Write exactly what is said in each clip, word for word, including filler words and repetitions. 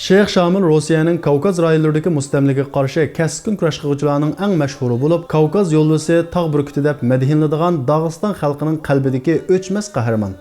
شەيخ شامىل روسىيەنىڭ كاۋكاز رايونلىرىدىكى مۇستەملىكىگە قارشى كەسكىن كۈرەش قىلغۇچىلارنىڭ ئەڭ مەشھۇرى بولۇپ، كاۋكاز يولۋىسى، تاغ بۈركۈتى دەپ مەدھىيلىنىدىغان داغىستان خەلقىنىڭ قەلبىدىكى ئۆچمەس قەھرىمان.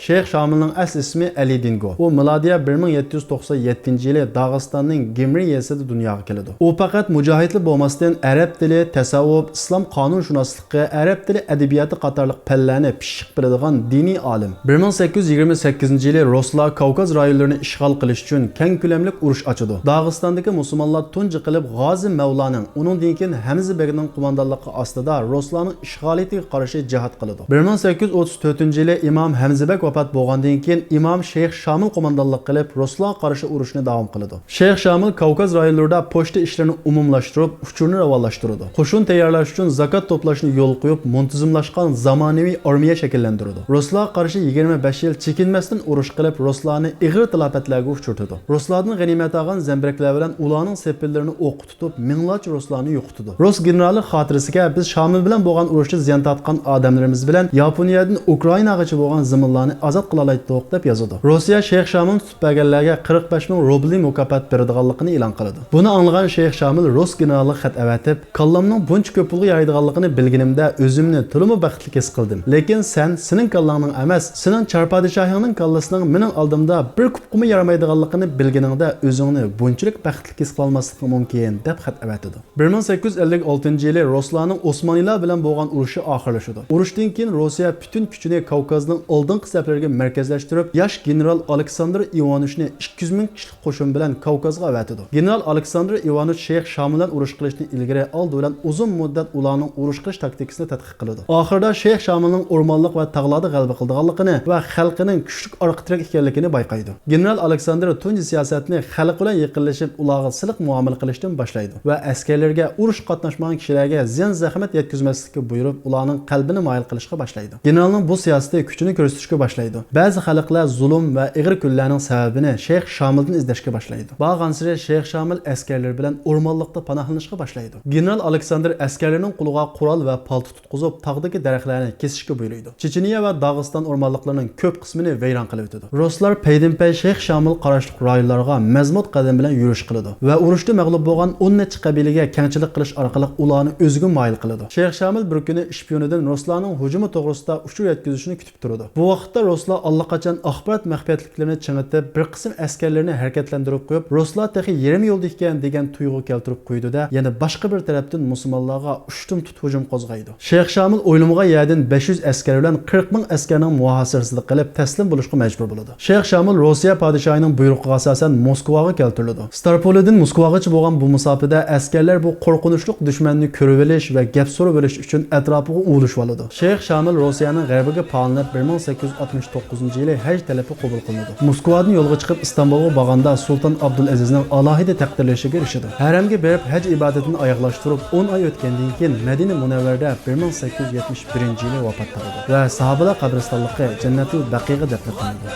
شەيخ شامىلنىڭ ئەسلى ئىسمى ئەلى دىنگو. ئۇ مىلادىيە بىر مىڭ يەتتە يۈز توقسان يەتتىنچى يىلى داغىستاننىڭ گىمرى يېزىسىدا دۇنياغا كېلىدۇ. ئۇ پەقەت مۇجاھىدلا بولماستىن، ئەرەب تىلى، تەسەۋۋۇپ، ئىسلام قانۇن شۇناسلىقى، ئەرەب تىلى ئەدەبىياتى قاتارلىق پەنلەرنى پىششىق بىلىدىغان دىنىي ئالىم. بىر مىڭ سەككىز يۈز يىگىرمە سەككىزىنچى يىلى رۇسلار كاۋكاز رايونلىرىنى ئىشغال قىلىش ئۈچۈن كەڭ كۆلەملىك ئۇرۇش ئاچىدۇ. داغىستاندىكى مۇسۇلمانلار تۇنجى قىلىپ غازى مەۋلانىڭ، ئۇنىڭدىن كېيىن ھەمزە بېگنىڭ قوماندانلىقى ئاستىدا رۇسلارنىڭ ئىشغالىيىتىگە قارشى جىھاد قىلىدۇ. بىر مىڭ سەككىز يۈز ئوتتۇز تۆتىنچى يىلى ئىمام ھەمزە بەگ ۋاپات بولغاندىن كېيىن، ئىمام شەيخ شامىل قوماندانلىق قىلىپ، رۇسلارغا قارشى ئۇرۇشنى داۋام قىلىدۇ. شەيخ شامىل كاۋكاز رايونلىرىدا پوچتا ئىشلىرىنى ئومۇملاشتۇرۇپ، ئۇچۇرنى راۋانلاشتۇرىدۇ. قوشۇن تەييارلاش ئۈچۈن زاكات توپلاشنى يولغا قويۇپ، مۇنتىزىملاشقان زامانىۋى ئارمىيە شەكىللەندۈرىدۇ. رۇسلارغا قارشى يىگىرمە بەش يىل چېكىنمەستىن ئۇرۇش قىلىپ، رۇسلارنى ئېغىر تالاپەتلەرگە ئۇچرىتىدۇ. رۇسلاردىن غەنىيمەت ئالغان زەمبىرەكلەر بىلەن ئۇلارنىڭ سېپىللىرىنى ئوققا تۇتۇپ، مىڭلارچە رۇسلارنى يوقىتىدۇ. رۇس گېنېرالى خاتىرىسىگە، بىز شامىل بىلەن بولغان ئۇرۇشتا زىيان تارتقان ئادەملىرىمىز بىلەن ياپونىيەدىن ئۇكرائىناغىچە بولغان زېمىنلارنى ئازاد قىلالايتتۇق، دەپ يازىدۇ. رۇسىيە شەيخ شامىلنى تۇتۇپ بەرگەنلەرگە قىرىق بەش مىڭ روبلى مۇكاپات بېرىدىغانلىقىنى ئېلان قىلىدۇ. بۇنى ئاڭلىغان شەيخ شامىل رۇس گېنېرالىغا خەت ئەۋەتىپ، كاللامنىڭ بۇنچە كۆپ پۇلغا يارايدىغانلىقىنى بىلگىنىمدە ئۆزۈمنى تولىمۇ بەختلىك ھېس قىلدىم. لېكىن سەن سېنىڭ كاللاڭنىڭ ئەمەس، سېنىڭ چار پادىشاھىڭنىڭ كاللىسىنىڭ مېنىڭ ئالدىمدا بىر كۇپقىمۇ يارىمايدىغانلىقىنى بىلگىنىڭدە ئۆزۈڭنى بۇنچىلىك بەختلىك ھېس قىلالماسلىقىڭ مۇمكىن، دەپ خەت ئەۋەتىدۇ. بىر مىڭ سەككىز يۈز ئەللىك ئالتىنچى يىلى رۇسلارنىڭ ئوسمانلىلار بىلەن بولغان ئۇرۇشى ئاخىرلىشىدۇ. ئۇرۇشتىن كېيىن رۇسىيە پۈتۈن كۈچىنى كاۋكازنىڭ ئالدىنقى سەپلىرىگە مەركەزلەشتۈرۈپ، ياش گېنېرال ئالېكساندىر ئىۋانوچنى ئىككى يۈز مىڭ كىشىلىك قوشۇن بىلەن كاۋكازغا ئەۋەتىدۇ. گېنېرال ئالېكساندىر ئىۋانوچ شەيخ شامىل بىلەن ئۇرۇش قىلىشتىن ئىلگىرى ئالدى بىلەن ئۇزۇن مۇددەت ئۇلارنىڭ ئۇرۇش قىلىش تاكتىكىسىنى تەتقىق قىلىدۇ. ئاخىرىدا شەيخ شامىلنىڭ ئورمانلىق ۋە تاغلاردا غەلىبە قىلىدىغانلىقىنى ۋە خەلقىنىڭ كۈچلۈك ئارقا تىرەك ئىكەنلىكىنى بايقايدۇ. گېنېرال ئالېكساندىر تۇنجى سىياسەتنى خەلق بىلەن يېقىنلىشىپ، ئۇلارغا سىلىق مۇئامىلە قىلىشتىن باشلايدۇ ۋە ئەسكەرلىرىگە ئۇرۇشقا قاتناشمىغان كىشىلەرگە زىيان-زەخمەت يەتكۈزمەسلىككە بۇيرۇپ، ئۇلارنىڭ قەلبىنى مايىل قىلىشقا باشلايدۇ. گېنېرالنىڭ بۇ سىياسىتى كۈچىنى كۆرسىتىشكە باشلايدۇ. بەزى خەلقلەر زۇلۇم ۋە ئېغىر كۈنلەرنىڭ سەۋەبىنى شەيخ شامىلدىن ئىزدەشكە باشلايدۇ. بارغانسېرى شەيخ شامىل ئەسكەرلىرى بىلەن ئورمانلىقتا پاناھلىنىشقا باشلايدۇ. گېنېرال ئالېكساندىر ئەسكەرلىرىنىڭ قولىغا قورال ۋە پالتا تۇتقۇزۇپ، تاغدىكى دەرەخلەرنى كېسىشكە بۇيرۇيدۇ. چېچىنىيە ۋە داغىستان ئورمانلىقلىرىنىڭ كۆپ قىسمىنى ۋەيران قىلىۋېتىدۇ. رۇسلار پەيدىنپەي شەيخ شامىل قاراشلىق رايونلارغا مەزمۇت قەدەم بىلەن يۈرۈش قىلىدۇ ۋە ئۇرۇشتا مەغلۇپ بولغان ئون نەچچە قەبىلىگە كەڭچىلىك قىلىش ئارقىلىق ئۇلارنى ئۆزىگە مايىل قىلىدۇ. شەيخ شامىل بىر كۈنى ئىشپىيونىدىن رۇسلارنىڭ ھۇجۇمى توغرىسىدا ئۇچۇر يەتكۈزۈشىنى كۈتۈپ تۇرىدۇ. بۇ ۋاقىتتا رۇسلار ئاللىقاچان ئاخبارات مەخپىيەتلىكلىرىنى چىڭىتىپ، بىر قىسىم ئەسكەرلىرىنى ھەرىكەتلەندۈرۈپ قويۇپ، رۇسلار تېخى يېرىم يولدا ئىكەن دېگەن تۇيغۇ كەلتۈرۈپ قويىدۇ-دە، يەنە باشقا بىر تەرەپتىن مۇسۇلمانلارغا ئۇشتۇمتۇت ھۇجۇم قوزغايدۇ. شەيخ شامىل ئويلىمىغان يەردىن بەش يۈز ئەسكەر بىلەن قىرىق مىڭ ئەسكەرنىڭ مۇھاسىرىسىدە قېلىپ، تەسلىم بولۇشقا مەجبۇر بولىدۇ. شەيخ شامىل روسىيە پادىشاھىنىڭ بۇيرۇقىغا ئاساسەن موسكۋاغا كەلتۈرۈلىدۇ. ستارپولىدىن موسكۋاغىچە بولغان بۇ مۇساپىدە ئەسكەرلەر بۇ قورقۇنچلۇق دۈشمەننى كۆرۈۋېلىش ۋە گەپ سورىۋېلىش ئۈچۈن ئەتراپىغا ئۇۋۇلىشىۋالىدۇ. شەيخ شامىل روسىيەنىڭ غەربىگە پالىنىپ، بىر مىڭ سەككىز يۈز ئاتمىش توققۇزىنچى يىلى ھەج تەلىپى قوبۇل قىلىنىدۇ. موسكۋادىن يولغا چىقىپ ئىستانبۇلغا بارغاندا سۇلتان ئابدۇلئەزىزنىڭ ئالاھىدە تەقدىرلىشىگە ئېرىشىدۇ. ھەرەمگە بېرىپ ھەج ئىبادىتىنى ئاياغلاشتۇرۇپ، ئون ئاي ئۆتكەندىن كېيىن مەدىنە مۇنەۋۋەرىدە بىر مىڭ سەككىز يۈز يەتمىش بىرىنچى يىلى ۋاپات تاپىدۇ ۋە ساھابىلەر قەبرىستانلىقى جەننەتۇل بەقىغا دەپنە قىلىنىدۇ.